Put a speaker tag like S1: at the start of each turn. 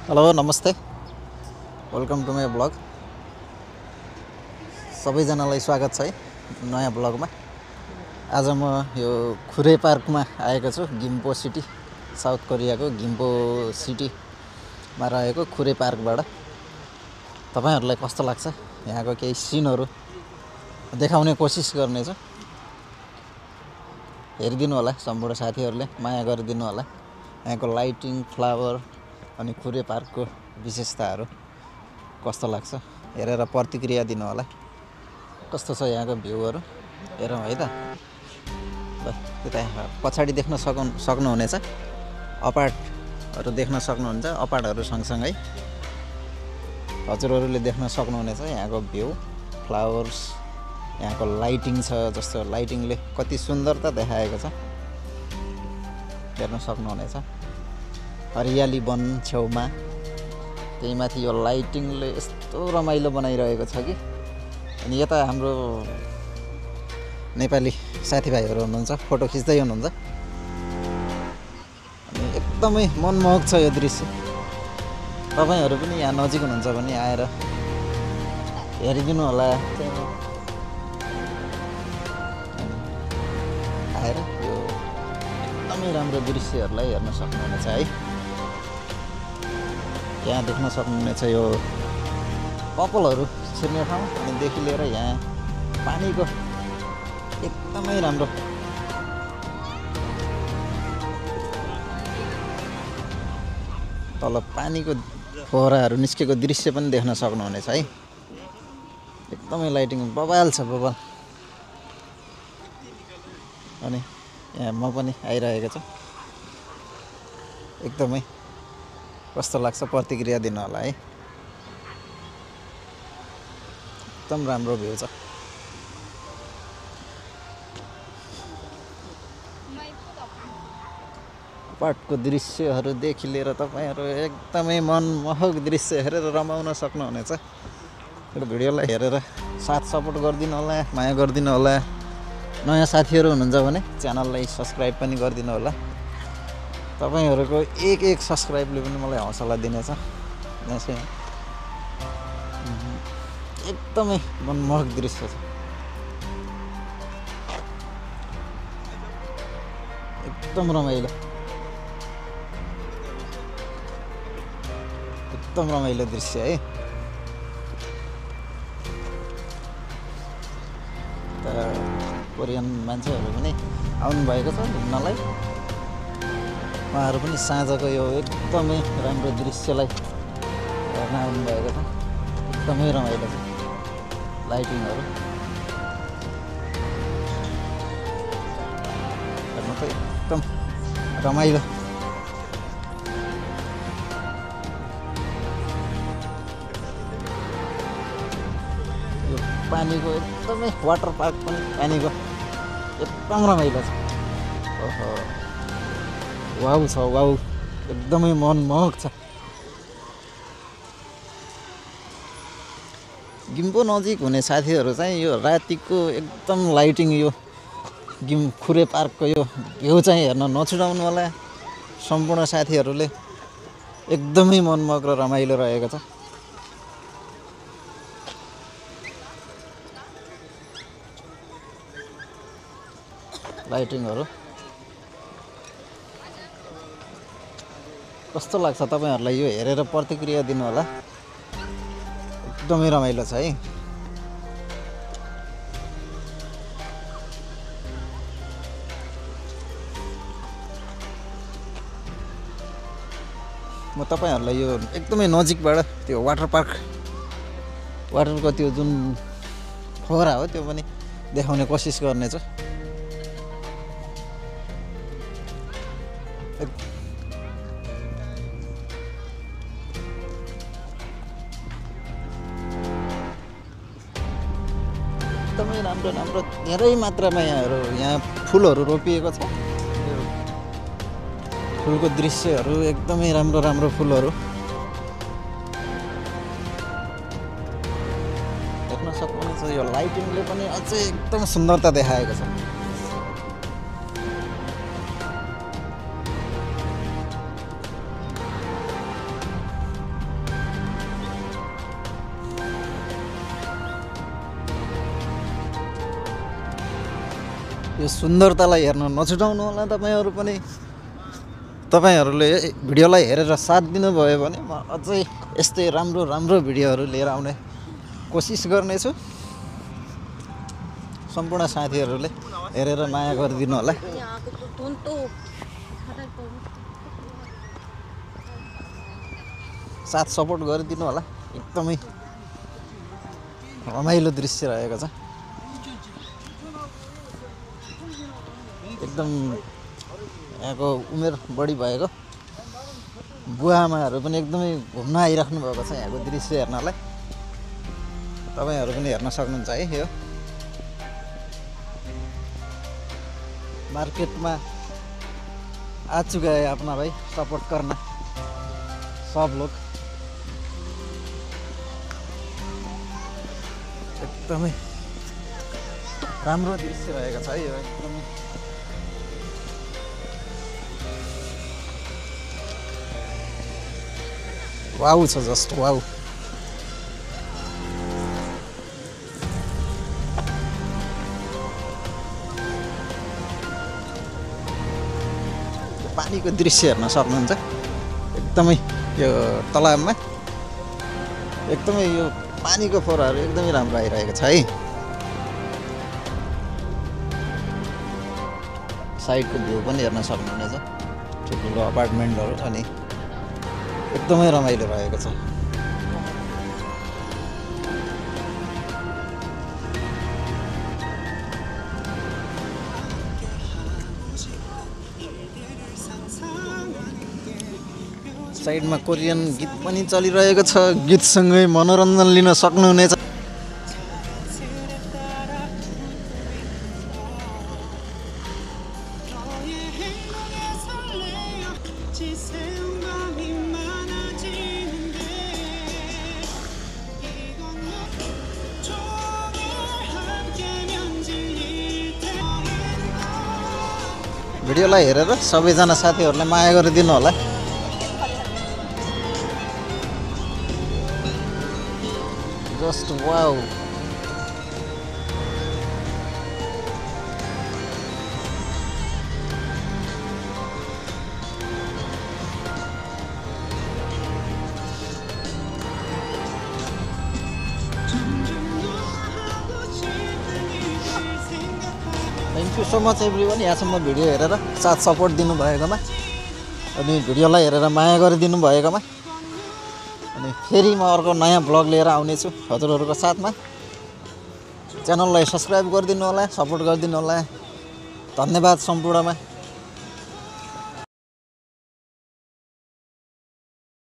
S1: Hello नमस्ते welcome to my blog सबैजनालाई स्वागत छ है नयाँ ब्लगमा। आज म यो खुरे पार्कमा आएको छु। गिम्पो सिटी, साउथ कोरियाको गिम्पो सिटीमा रहेको खुरे पार्कबाट तपाईहरुलाई कस्तो लाग्छ यहाँको केही सिनहरु देखाउने कोसिस गर्नेछु। हेरिदिनु होला सम्पूर्ण साथीहरुले, माया गरिदिनु होला। यहाँको लाइटिङ, फ्लावर अनि खुरे पार्कको विशेषताहरु कस्तो लाग्छ हेरेर प्रतिक्रिया दिनु होला। कस्तो छ यहाँको भ्यूहरु हेरौँ है त। ल त्यता पछाडी देख्न सक्नुहुनेछ अपार्टहरु देख्न सक्नुहुन्छ। अपार्टहरु सँगसँगै हजुरहरुले देख्न सक्नुहुनेछ यहाँको भ्यू, फ्लावर्स, यहाँको लाइटिङ छ। जस्तो लाइटिङले कति सुन्दरता देखाएको छ हेर्न सक्नुहुनेछ। हरियाली वन छेउमा त्यही माथि यो लाइटिङले यस्तो रमाइलो बनाइरहेको छ कि। अनि यता हाम्रो नेपाली साथीभाइहरु हुनुहुन्छ, फोटो खिच्दै हुनुहुन्छ। अनि एकदमै मनमोहक छ यो दृश्य। तपाईहरु पनि यहाँ नजिक हुनुहुन्छ भने आएर हेरिदिनु होला। आएर यो एकदमै राम्रो दृश्यहरुलाई हेर्न सक्नुहुनेछ है। यहाँ देख्न सक्नुहुनेछ यो कपलहरु छिर्ने ठाउँ अनि देखि लिएर यहाँ पानीको एकदमै राम्रो तल पानीको फोहराहरु निस्केको दृश्य पनि देख्न सक्नुहुनेछ है। एकदमै लाइटिङ बबाल छ बबाल। अनि यहाँ म पनि आइरहेको छु। एकदमै कस्तो लाग्छ प्रतिक्रिया दिनु होला है। एकदम राम्रो भ्यू छ। पार्कको दृश्यहरु देखि लिएर तपाईहरु एकदमै मनमोहक दृश्य हेरेर रमाउन सक्नुहुनेछ। यो भिडियोलाई हेरेर साथ सपोर्ट गरिदिनु होला, माया गरिदिनु होला। नयाँ साथीहरु हुनुहुन्छ भने च्यानललाई सब्स्क्राइब पनि गरिदिनु होला। तपाईहरुको एक सब्स्क्राइबले पनि मलाई हौसला दिनेछ। एकदमै मनमोहक दृश्य छ। एकदम रमाइलो, एकदम रमाइलो दृश्य है। कोरियन मान्छेहरु पनि आउनु भएको छ घुम्नलाई। उहाँहरु पनि साँझको यो एकदमै राम्रो दृश्यलाई हेर्न आउनु भएको छ। एकदमै रमाइलो छ लाइटिङहरु हेर्न त एकदम रमाइलो। यो पानीको एकदमै वाटर पार्क पनि पानीको एकदम रमाइलो छ। ओहो वाउ छ वाउ, एकदमै मनमोहक छ। गिम्पो नजिक हुने साथीहरु चाहिँ यो रातिको एकदम लाइटिङ, यो खुरे पार्कको यो भ्यू चाहिँ हेर्न नछुटाउनु होला। सम्पूर्ण साथीहरुले एकदमै मनमोहक र रमाइलो रहेको छ। लाइटिङहरु कस्तो लाग्छ तपाईहरुलाई यो हेरेर प्रतिक्रिया दिनु होला। एकदमै रमाइलो छ है। म तपाईहरुलाई यो एकदमै नजिकबाट त्यो वाटर पार्कको त्यो जुन फोहरा हो त्यो पनि देखाउने कोसिस गर्नेछु। एकदमै राम्रो राम्रो धेरै मात्रामा यहाँ फुलहरु रोपिएको छ। फुलको दृश्यहरु एकदमै राम्रो राम्रो फुलहरु देख्न सक्नुहुन्छ। यो लाइटिङले पनि अझै एकदम सुन्दरता देखाएको छ। यो सुन्दरतालाई हेर्न नछुटाउनु होला तपाईहरु पनि। तपाईहरुले भिडियोलाई हेरेर साथ दिनुभयो भने म अझै यस्तै राम्रो राम्रो भिडियोहरु लिएर आउने कोसिस गर्नेछु। सम्पूर्ण साथीहरुले हेरेर माया गरिदिनु होला। साथ सपोर्ट गरिदिनु होला। एकदमै रमाइलो दृश्य रहेको छ। एकदम यहाँको उमेर बढी भएको बुवाआमाहरु पनि एकदमै घुम्न आइराख्नु भएको छ यहाँको दृश्य हेर्नलाई। तपाईहरु पनि हेर्न सक्नुहुन्छ है। यो मार्केट में आ चुका है अपना भाई सपोर्ट करना सब लोग। एकदमै राम्रो दृश्य रहेको छ यो। एकदमै वाउ छ, जस्ट वाउ। पानीको दृश्य हेर्न सक्नुहुन्छ। एकदमै यो तलाबमा एकदमै यो पानीको फोहराहरू एकदमै राम्रो आइरहेको छ है। साइडको भ्यू पनि हेर्न सक्नुहुनेछ। ठुलो अपार्टमेन्टहरू अनि एकदमै रमाइलो रहेको छ। साइडमा कोरियन गीत पनि चलिरहेको छ। गीतसँगै मनोरञ्जन लिन सक्नुहुनेछ। भिडियोलाई हेरेर सबैजना साथीहरूले माया गरिदिनु होला। Just wow. Thank you so much everyone यहाँसम्म भिडियो हेरेर साथ सपोर्ट दिनुभएकोमा अनि भिडियोलाई हेरेर माया गरिदिनु भएकोमा। अनि फेरि म अर्को नयाँ ब्लग लिएर आउने छु हजुरहरुको साथमा। च्यानललाई सब्स्क्राइब गरिदिनु होला, सपोर्ट गरिदिनु होला। धन्यवाद सम्पूर्णमा।